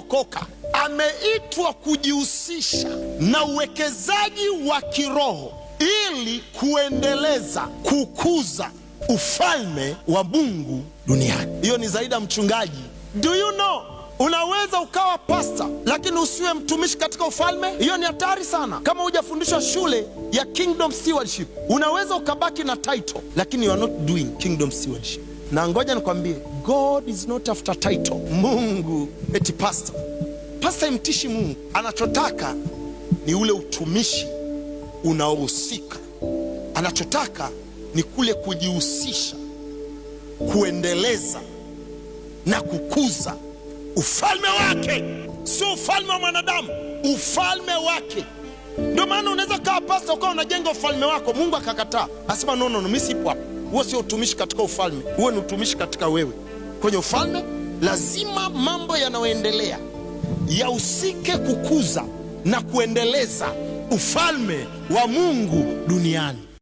Aliyeokoka ameitwa kujihusisha na uwekezaji wa kiroho ili kuendeleza, kukuza ufalme wa Mungu duniani. Hiyo ni zaidi ya mchungaji. Do you know, unaweza ukawa pasta lakini usiwe mtumishi katika ufalme. Hiyo ni hatari sana. Kama hujafundishwa shule ya kingdom stewardship, unaweza ukabaki na title lakini you are not doing kingdom stewardship. Na ngoja nikwambie, God is not after title. Mungu eti pasta, pasta imtishi Mungu. Anachotaka ni ule utumishi unaohusika, anachotaka ni kule kujihusisha, kuendeleza na kukuza ufalme wake, sio ufalme wa mwanadamu, ufalme wake. Ndio maana unaweza kaa pasta ukawa unajenga ufalme wako, Mungu akakataa, asema no, no, no, mimi sipo hapa. Huo sio utumishi katika ufalme, huo ni utumishi katika wewe. Kwenye ufalme lazima mambo yanayoendelea yahusike kukuza na kuendeleza ufalme wa Mungu duniani.